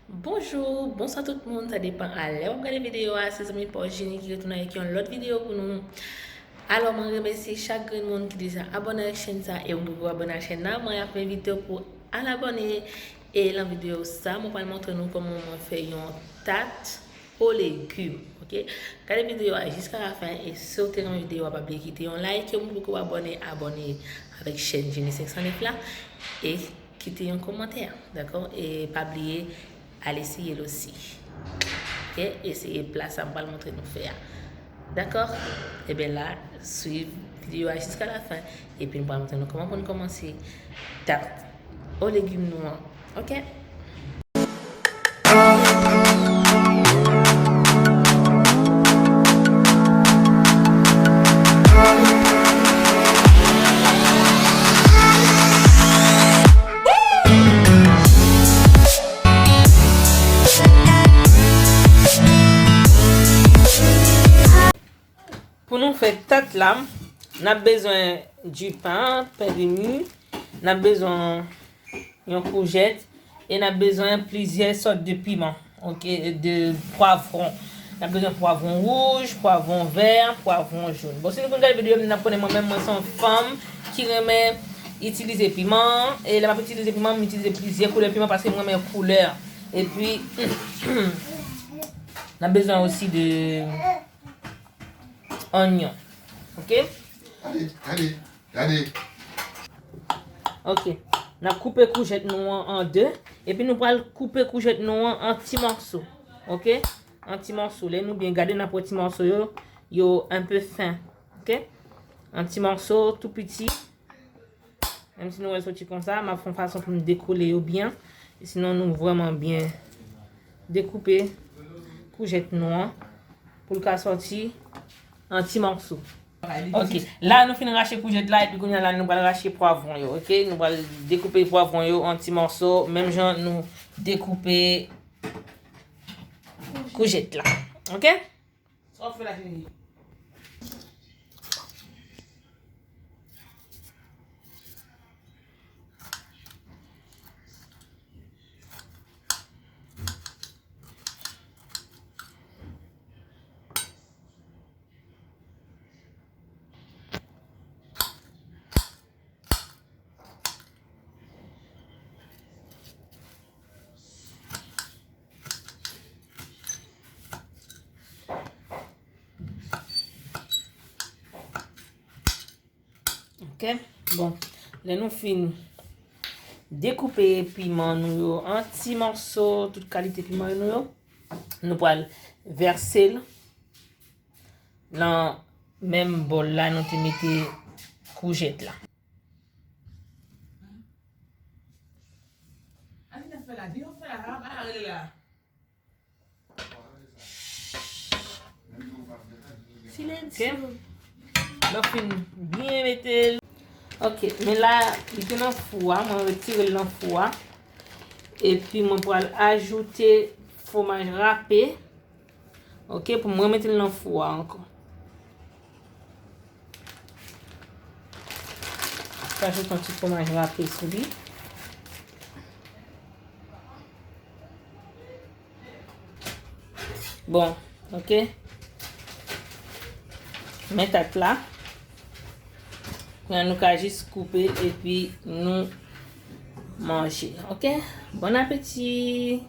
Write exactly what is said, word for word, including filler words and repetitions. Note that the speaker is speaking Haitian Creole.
Bonjou, bonswa tout moun, sa depan a lè w ap gade videyo a, se zanmi pa w Jenny ki retounen avèk yon lòt videyo pou nou. Alò, mwen remèsye chak grenn moun ki deja abòne avèk chèn sa e ou poko abòne ak chèn nan, mwen ap envite w pou al abòne. E nan videyo sa, mwen pral montre nou kòman mwen fè yon tat o legim, oke? Gade videyo a jiska la fen e si w te renmen videyo a, pa bliye kite yon like, e ou poko abòne, abòne avèk chèn Jenny senk san nèf la. E kite yon kòmantè, dakò? E pa bliye al eseye l osi. Oke? Eseye pla sa m pral montre nou fè a. Dakò? Ebyen la, swiv videyo a jiska la fen. Epi m pral montre nou kòman pou n kòmanse tat o legim nou an. Oke? Pou nou fè tat la, n ap bezwen dipen, pen de mi, n ap bezwen yon koujèt, e n ap bezwen plizyè sòt de piman, oke, de pwavwon. N ap bezwen pwavwon wouj, pwavwon vè, pwavwon jòn. Bon, si nou konn gade videyo m, n ap konnen mwen menm, mwen se yon fanm ki renmen itilize piman, e lè m ap itilize piman, m itilize plizyè koulè piman paske m renmen koulè. Epi, n ap bezwen osi de onyon. Oke? Gade, gade, gade. Oke. N ap koupe koujèt nou an an de. Epi nou pral koupe koujèt nou an an ti mòso. Oke? An ti mòso. Lè nou byen gade, n ap wè ti mòso yo, yo enpe fen. Oke? An ti mòso, tou piti. Menm si nou wè l soti konsa, m ap fè yon fason pou m dekole yo byen. Sinon, nou vrèman byen dekoupe koujèt nou an pou l ka sòti an ti mòso. Oke, la nou fin rache koujèt la, epi kounye a la nou pral rache pwavwon yo, oke? Nou pral dekoupe pwavwon yo an ti mòso, menm jan nou dekoupe koujèt la, oke? Sa w ap fè la, cheri? Ok. Bon, lè nou fin dekoupe piman nou yo an ti mòso, tout kalite piman nou yo, nou pral vèse l nan menm bòl la nou te mete koujèt la. Ok. Lè w fin byen mete l. Ok, men la, li te nan fou a, mwen retire l nan fou a. Epi mwen pral ajoute fwomaj rape. Ok, pou mwen mete l nan fou a ankò. Rajoute yon ti fwomaj rape sou li. Bon, ok. Men tat la. Kounye a nou ka jis koupe epi nou manje. Ok? Bon apeti!